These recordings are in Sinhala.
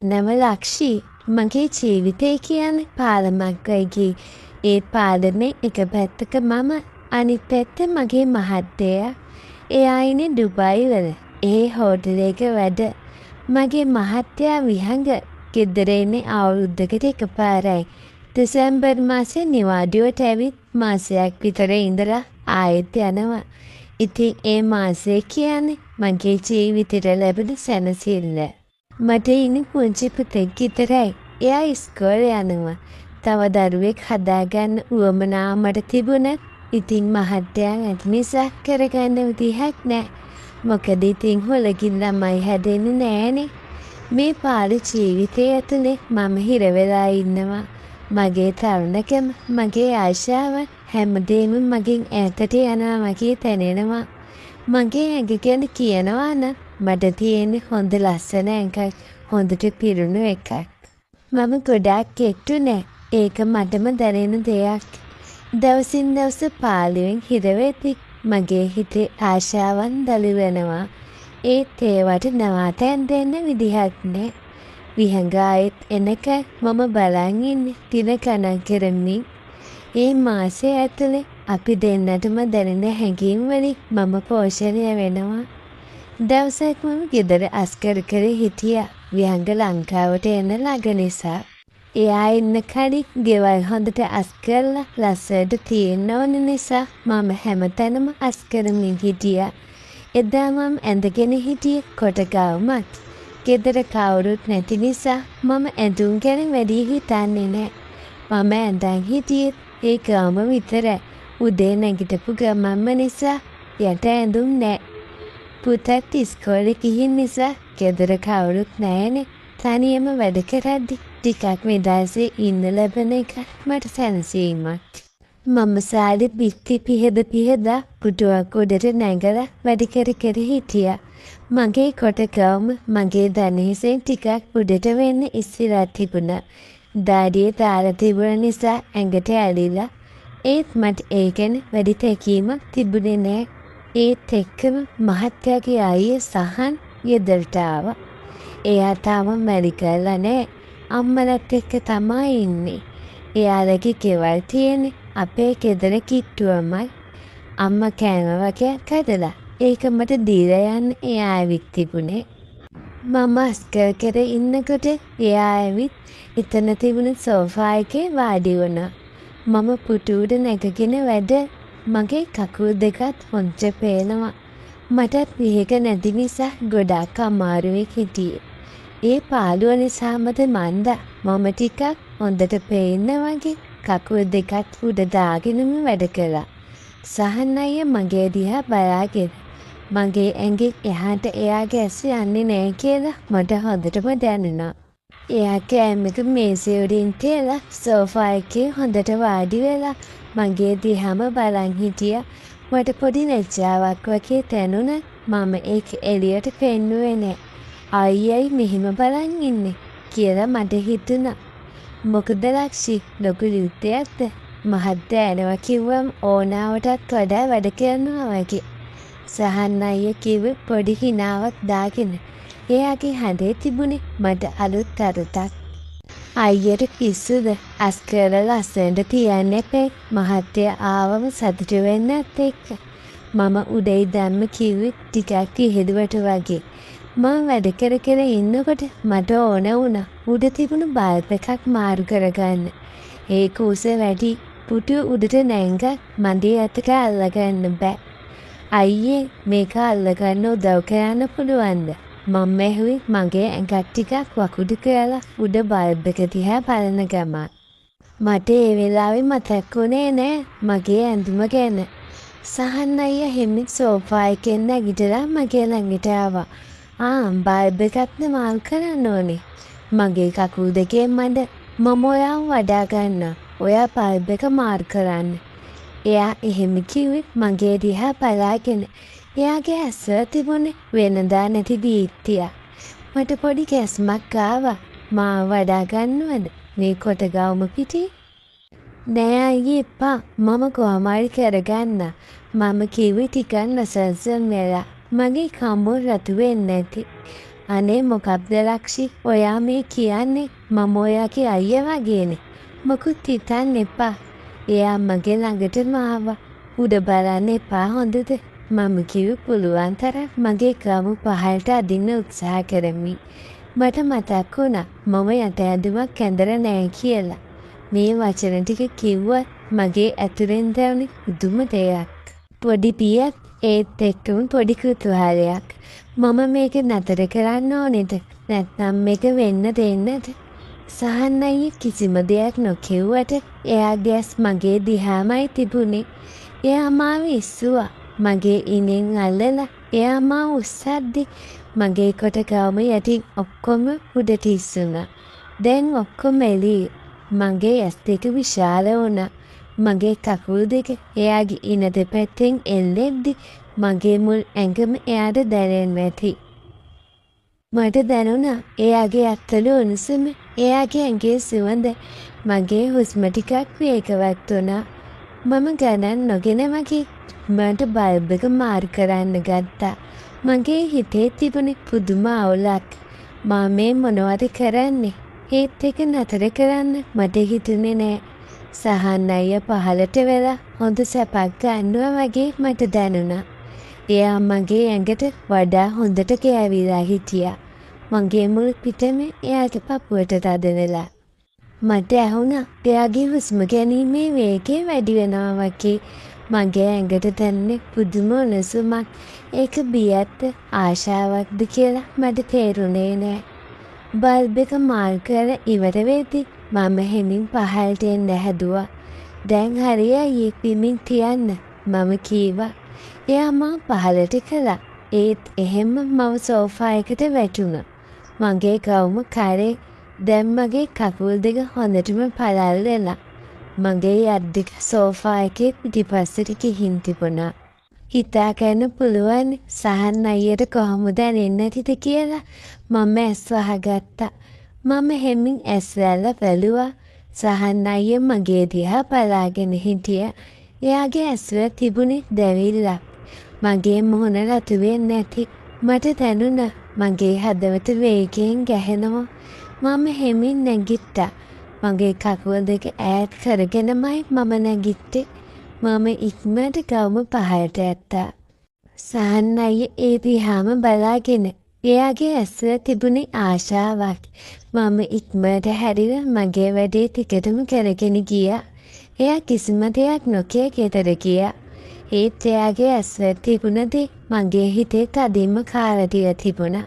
නම ලක්ෂී. මගේ ජීවිතය කියන්නේ පාලමක් වගේ. ඒ පාලමේ එක පැත්තක මම, අනිත් පැත්ත මගේ මහත්තයා. එයා ඉන්නේ ඩුබායි වල. ඒ හෝටලයක වැඩ. මගේ මහත්තයා විහඟ ගෙදර එන්නේ අවුරුද්දකට එකපාරයි. දෙසැම්බර් මාසේ නිවාඩුවට ඇවිත් මාසයක් විතර ඉඳලා ආයෙත් යනවා. ඉතින් ඒ මාසය කියන්නේ මගේ ජීවිතේට ලැබෙන සැනසිල්ල. මට ඉන්නේ පුංචි පුතෙක් විතරයි. එයා ඉස්කෝලේ යනවා. තව දරුවෙක් හදාගන්න උවමනාව මට තිබුණත් ඉතින් මහත්තයා නැති නිසා කරගන්න විදිහක් නෑ. මොකද ඉතින් හොලකින් ළමයි හැදෙන්නේ නෑනේ. මේ පාළු ජීවිතය ඇතුලේ මම හිර වෙලා ඉන්නවා. මගේ තරුණකම, මගේ ආශාව හැමදේම මගෙන් ඈතට යනවා වගේ දැනෙනවා. මගේ ඇඟ ගැන කියනවා නම් මට තියෙන්නේ හොඳ ලස්සන ඇඟක්, හොඳට පිරුණු එකක්. මම ගොඩාක් කෙට්ටු නෑ. ඒක මටම දැනෙන දෙයක්. දවසින් දවස පාළුවෙන් හිර වෙද්දි මගේ හිතේ ආශාවන් දළු වෙනවා. ඒත් ඒවට නවාතැන් දෙන්න විදිහක් නෑ. විහඟ ආයෙත් එනකන් මම බලන් ඉන්නේ දින ගණන් කරමින්. ඒ මාසය ඇතුලේ අපි දෙන්නටම දැනෙන හැඟීම් වලින් මම පෝෂණය වෙනවා. දවසක් මම ගෙදර අස් කර කර හිටියා විහඟ ලංකාවට එන්න ළඟ නිසා. එයා එන්න කලින් ගෙවල් හොඳට අස් කරලා ලස්සනට තියෙන්න ඕන නිසා මම හැමතැනම අස් කරමින් හිටියා. එදා මම ඇඳගෙන හිටියේ කොට ගවුමක්. ගෙදර කවුරුත් නැති නිසා මම ඇඳුම් ගැන වැඩි හිතන්නේ නෑ. මම ඇඳන් හිටියෙත් ඒ ගවුම විතරයි. උදේ නැගිටපු ගමන්ම නිසා යට ඇඳුම් නෑ. පුතත් ඉස්කෝලේ ගිහින් නිසා ගෙදර කවුරුත් නෑනේ. තනියම වැඩ කරද්දි ටිකක් නිදහසේ ඉන්න ලැබෙන එක මට සැනසීමක්. මම සාලේ බිත්ති පිහද පිහදා පුටුවක් උඩට නැගලා වැඩ කර කර හිටියා. මගේ කොට ගවුම මගේ දණහිසෙන් ටිකක් උඩට වෙන්න ඉස්සිලා තිබුණා. දාඩිය දාලා තිබුණ නිසා ඇඟට ඇලිලා. ඒත් මට ඒ ගැන වැඩි තැකීමක් තිබුණේ නෑ. ඒත් එක්කම මහත්තයාගේ අයියා සහන් ගෙදරට ආවා. එයා තාම මැරි කරලා නෑ. අම්මලත් එක්ක තමා ඉන්නේ. එයාලගේ ගෙවල් තියෙන්නේ අපේ ගෙදර කිට්ටුවමයි. අම්මා කෑම වගයක් හදලා ඒක මට දීලා යන්න එයා ඇවිත් තිබුණේ. මම අස් කර කර ඉන්නකොට එයා ඇවිත් එතන තිබුණ සෝෆා එකේ වාඩි වුණා. මම පුටු උඩ නැගගෙන වැඩ. මගේ කකුල් දෙකත් හොඳට පේනවා. මටත් විහක නැති නිසා ගොඩාක් අමාරුවෙන් හිටියේ. ඒ පාළුව නිසාමද මන්දා මම ටිකක් හොඳට පේන්න වගේ කකුල් දෙකත් උඩ දාගෙනම වැඩ කළා. සහන් අයියා මගේ දිහා බලාගෙන මගේ ඇඟෙන් එහාට එයාගේ ඇස යන්නේ නෑ කියලා මට හොඳටම දැනුණා. එයා කෑම එක මේසෙ උඩින් තියලා සෝෆා එකේ හොඳට වාඩි වෙලා මගේ දිහාම බලන් හිටියා. මට පොඩි ලැජ්ජාවක් වගේ දැනුණත් මම ඒක එළියට පෙන්නුවේ නෑ. අයියයි මෙහෙම බලන් ඉන්නේ කියලා මට හිතුණා. මොකද ලක්ෂි, ලොකු යුද්ධයක්ද? මහත්තයා එනවා කිව්වම ඕනාවටත් වඩා වැඩ කරනවා වගේ. සහන් අයියා කිව්වේ පොඩි හිනාවක් දාගෙන. එයාගේ හඬේ තිබුණේ මට අලුත් අරුතක්. අයියට පිස්සුද? අස් කරලා ලස්සනට තියන්න එපේ. මහත්තයා ආවම සතුටු වෙන්නත් එක්ක. මම උඩ ඉඳන්ම කිව්වේ ටිකක් විහිළුවට වගේ. මම වැඩ කර කර ඉන්නකොට මට ඕන වුණා උඩ තිබුණු බල්බ් එකක් මාරු කරගන්න. ඒක උස වැඩි. පුටුව උඩට නැංගත් මගේ අතට අල්ලගන්න බෑ. අයියේ, මේක අල්ලගන්න උදව් කරන්න පුළුවන්ද? මම ඇහුවේ මගේ ඇඟත් ටිකක් වකුඩු කරලා උඩ බල්බ් එක දිහා බලන ගමන්. මට ඒ වෙලාවේ මතක් වුණේ නෑ මගේ ඇඳුම ගැන. සහන් අයියා හෙමින් සෝෆා එකෙන් නැගිටලා මගේ ළඟට ආවා. ආ, බල්බ් එකක්ද මාරු කරන්න ඕනේ? මගේ කකුල් දෙකෙන් මඩ. මම ඔයාව වඩා ගන්නවා. ඔයා බල්බ් එක මාරු කරන්න. එයා එහෙම කිව්වේ මගේ දිහා බලාගෙන. එයාගේ ඇස්වල තිබුණේ වෙනදා නැති දීප්තියක්. මට පොඩි ගැස්මක් ආවා. මාව වඩා ගන්නවද මේ කොට ගවුම පිටින්? නෑ අයියේ එපා. මම කොහොම හරි කරගන්නම්. මම කිව්වේ ටිකක් නොසන්සුන් වෙලා. මගේ කඹුල් රතු වෙන්න ඇති. අනේ මොකක්ද ලක්ෂි ඔයා මේ කියන්නේ? මම ඔයාගේ අයියා වගේනේ. මොකුත් හිතන්න එපා. එයා මගේ ළඟටම ආවා. උඩ බලන්න එපා හොඳද? මම කිව්වේ පුළුවන් තරම් මගේ ගවුම පහළට අදින්න උත්සාහ කරමින්. මට මතක් වුණා මම යට ඇඳුමක් ඇඳලා නෑ කියලා. මේ වචන ටික කිව්වත් මගේ ඇතුලෙන් දැනුනේ පුදුම දෙයක්. පොඩි බියක් ඒත් එක්කම පොඩි කුතුහලයක්. මම මේක නතර කරන්න ඕනේද? නැත්නම් මේක වෙන්න දෙන්නද? සහන් අයියා කිසිම දෙයක් නොකිව්වට එයාගේ ඇස් මගේ දිහාමයි තිබුණේ. එයා මාව ඉස්සුවා. මගේ ඉනෙන් අල්ලලා එයා මාව උස්සද්දි මගේ කොට ගවුම යටින් ඔක්කොම උඩට ඉස්සුණා. දැන් ඔක්කොම එළියේ. මගේ ඇස් දෙක විශාල වුණා. මගේ කකුල් දෙක එයාගේ ඉන දෙපැත්තෙන් එල්ලෙද්දි මගේ මුල් ඇඟම එයාට දැනෙන්න ඇති. මට දැනුණා එයාගේ අත්වල උණුසුම, එයාගේ ඇඟේ සුවඳ. මගේ හුස්ම ටිකක් වේගවත් වුණා. මම ගණන් නොගෙන වගේ මට බල්බ් එක මාරු කරන්න ගත්තා. මගේ හිතේ තිබුණේ පුදුම අවුලක්. මම මේ මොනවද කරන්නේ? ඒත් එක නතර කරන්න මට හිතුනේ නෑ. සහන් අයියා පහළට වෙලා හොඳ සැපක් ගන්නවා වගේ මට දැනුණා. එයා මගේ ඇඟට වඩා හොඳට ගෑවිලා හිටියා. මගේ මුළු පිටම එයාගේ පපුවට තද වෙලා. මට ඇහුණා එයාගේ හුස්ම ගැනීමේ වේගය වැඩි වෙනවා වගේ. මගේ ඇඟට දැනුනේ පුදුම උණුසුමක්. ඒක බියක්ද ආශාවක්ද කියලා මට තේරුණේ නෑ. බල්බ් එක මාරු කරලා ඉවර වෙද්දි මම හෙමින් පහළට එන්න හැදුවා. දැන් හරි අයියේ පිමින් තියන්න මම කීවා. එයා මා පහළට කළා. ඒත් එහෙම්ම මම සෝෆා එකට වැටුණා. මගේ ගවුම කරේ දැන් මගේ කකුල් දෙක හොඳටම පළල් වෙලා. මගේ අත් දෙක සෝෆා එකේ පිටිපස්සට ගිහින් තිබුණා. හිතා ගන්න පුළුවන් සහන් අයියට කොහොම දැනෙන්නේ නැතිද කියලා. මම ඇස් වහගත්තා. මම හෙමින් ඇස් ඇරලා බැලුවා. සහන් අයියා මගේ දිහා බලාගෙන හිටියා. එයාගේ ඇස්වල තිබුණේ දැවිල්ලක්. මගේ මුහුණ රතු වෙන්නේ නැති. මට දැනුණා මගේ හදවත වේගයෙන් ගැහෙනවා. මම හෙමින් නැගිට්ටා. මගේ කකුල් දෙක ඈත් කරගෙනමයි මම නැගිට්ටේ. මම ඉක්මනට ගවුම පහළට ඇත්තා. සහන් අයියා ඒ දිහාම බලාගෙන එයාගේ ඇස්වල තිබුණේ ආශාවක්. මම ඉක්මනට හැරිලා මගේ වැඩේ ටිකටම කරගෙන ගියා. එයා කිසිම දෙයක් නොකිය ගෙදර ගියා. ඒත් එයාගේ ඇස්වල තිබුණ දේ මගේ හිතේ තදින්ම කාලා දීලා තිබුණා.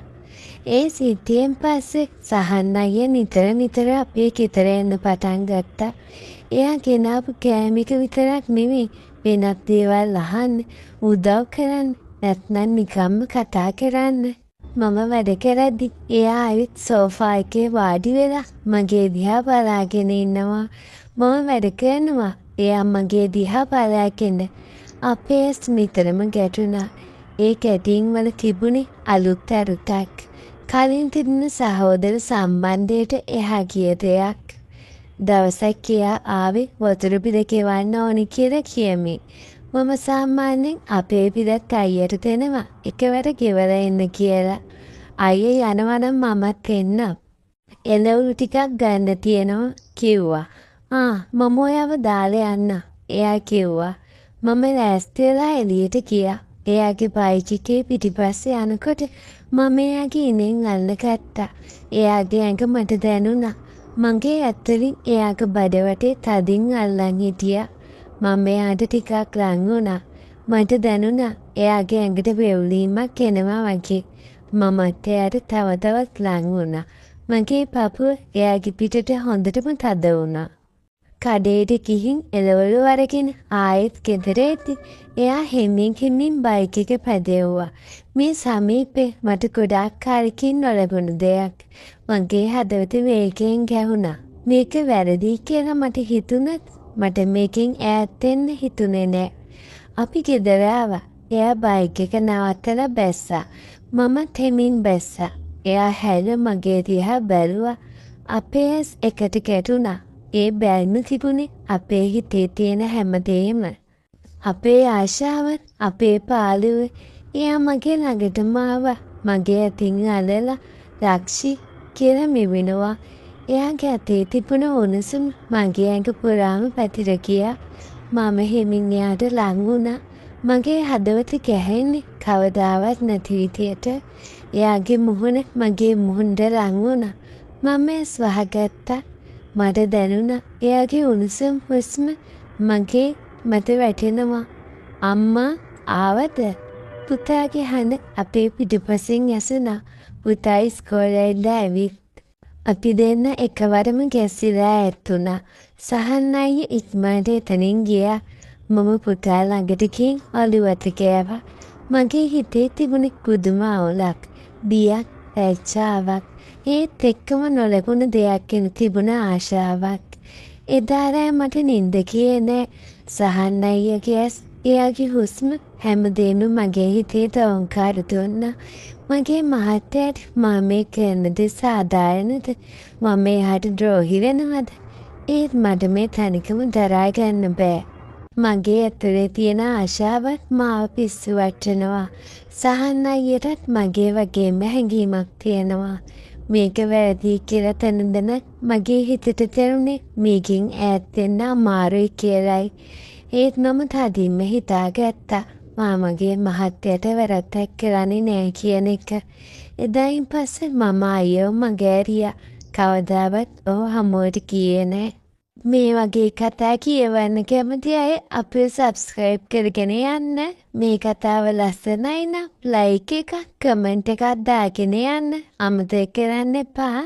ඒ සිද්ධියෙන් පස්සේ සහන් අයියා නිතර නිතර අපේ ගෙදර එන්න පටන් ගත්තා. එයා ගෙනාපු කෑම එක විතරක් නෙමෙයි වෙනත් දේවල් අහන්න, උදව් කරන්න, නැත්නම් නිකම්ම කතා කරන්න. මම වැඩ කරද්දි එයා ඇවිත් සෝෆා එකේ වාඩි වෙලා මගේ දිහා බලාගෙන ඉන්නවා. මම වැඩ කරනවා. එයා මගේ දිහා බලාගෙන. අපේ ඇස් නිතරම ගැටුණා. ඒ ගැටීම් වල තිබුණේ අලුත් අරුතක්. කලින් තිබුණ සහෝදර සම්බන්ධයට එහා ගිය දෙයක්. දවසක් එයා ආවේ වතුර බිල ගෙවන්න ඕනි කියලා කියමින්. මම සාමාන්‍යයෙන් අපේ බිලත් අයියට දෙනවා එකවර ගෙවලා එන්න කියලා. අයියා යනවා නම් මමත් එන්නම්. එළවලු ටිකක් ගන්න තියෙනවා කිව්වා. ආ මම ඔයාව දාලා යන්නම් එයා කිව්වා. මම ලෑස්ති වෙලා එළියට ගියා. එයාගේ බයික් එකේ පිටිපස්සේ යනකොට මම එයාගේ ඉනෙන් අල්ලගත්තා. එයාගේ ඇඟ මට දැනුණා. මගේ අත්වලින් එයාගේ බඩ වටේ තදින් අල්ලන් හිටියා. මම එයාට ටිකක් ලං වුණා. මට දැනුණා එයාගේ ඇඟට වෙවුලීමක් එනවා වගේ. මමත් එයාට තව තවත් ලං වුණා. මගේ පපුව එයාගේ පිටට හොඳටම තද වුණා. කඩේට ගිහින් එළවලු අරගෙන ආයෙත් ගෙදර එද්දි එයා හෙමින් හෙමින් බයික් එක පැදෙව්වා. මේ සමීපේ මට ගොඩාක් කාලෙකින් නොලැබුණු දෙයක්. මගේ හදවත වේගයෙන් ගැහුණා. මේක වැරදියි කියලා මට හිතුණත් මට මේකෙන් ඈත් වෙන්න හිතුනේ නෑ. අපි ගෙදර ආවා. එයා බයික් එක නවත්තලා බැස්සා. මමත් හෙමින් බැස්සා. එයා හැරිලා මගේ දිහා බැලුවා. අපේ ඇස් එකට ගැටුණා. ඒ බැල්ම තිබුණේ අපේ හිතේ තියෙන හැමදේම. අපේ ආශාවත් අපේ පාළුව. එයා මගේ ළඟටම ආවා. මගේ අතින් අල්ලලා රක්ෂි කියලා මිමිනුවා. එයාගේ අතේ තිබුණ උණුසුම මගේ ඇඟ පුරාම පැතිර ගියා. මම හිමින් එයාට ලං වුණා. මගේ හදවත ගැහෙන්නේ කවදාවත් නැති විදියට. එයාගේ මුහුණ මගේ මුහුණට ලං වුණා. මම ඇස් වහගත්තා. මට දැනුණා එයාගේ උණුසුම් හුස්ම මගේ මත වැටෙනවා. අම්මා ආවද? පුතාගේ හඬ අපේ පිටුපසින් ඇසුණා. පුතා ඉස්කෝලේ ඉඳලා ඇවිත්. අපි දෙන්න එකවරම ගැසිලා ඈත් වුණා. සහන් අයියා ඉක්මනට එතනින් ගියා. මම පුතා ළඟට ගිහින් ඔළුව අත ගෑවා. මගේ හිතේ තිබුණ පුදුම අවුලක්. බියක්, ලැජ්ජාවක්. ඒත් එක්කම නොලැබුණ දෙයක් ගැන තිබුණ ආශාවක්. එදා රෑ මට නින්ද ගියේ නෑ. සහන් අයියාගේ ඇස්, එයාගේ හුස්ම හැමදේම මගේ හිතේ දෝංකාර දුන්නා. මගේ මහත්තයාට මම මේ කරන දේ සාධාරණද? මම එයාට ද්‍රෝහි වෙනවද? ඒත් මට මේ තනිකම දරා ගන්න බෑ. මගේ ඇතුලේ තියෙන ආශාවත් මාව පිස්සු වට්ටනවා. සහන් අයියටත් මගේ වගේම හැඟීමක් තියෙනවා. මේක වැරදියි කියලා තැන දැන මගේ හිතට දැනුනේ මේකෙන් ඈත් වෙන්න අමාරුයි කියලයි. ඒත් මම තදින්ම හිතාගත්තා මා මගේ මහත්තයාට වැරැද්දක් කරන්නේ නෑ කියන එක. එදායින් පස්සේ මම අයියව මගෑරියා. කවදාවත් ඔහු හමුවට ගියේ නෑ. මේ වගේ කතා කියවන්න කැමති අය අපිව සබ්ස්ක්‍රයිබ් කරගෙන යන්න. මේ කතාව ලස්සනයි නම් ලයික් එකක්, කමෙන්ට් එකක් දාගෙන යන්න. අමතක කරන්න එපා.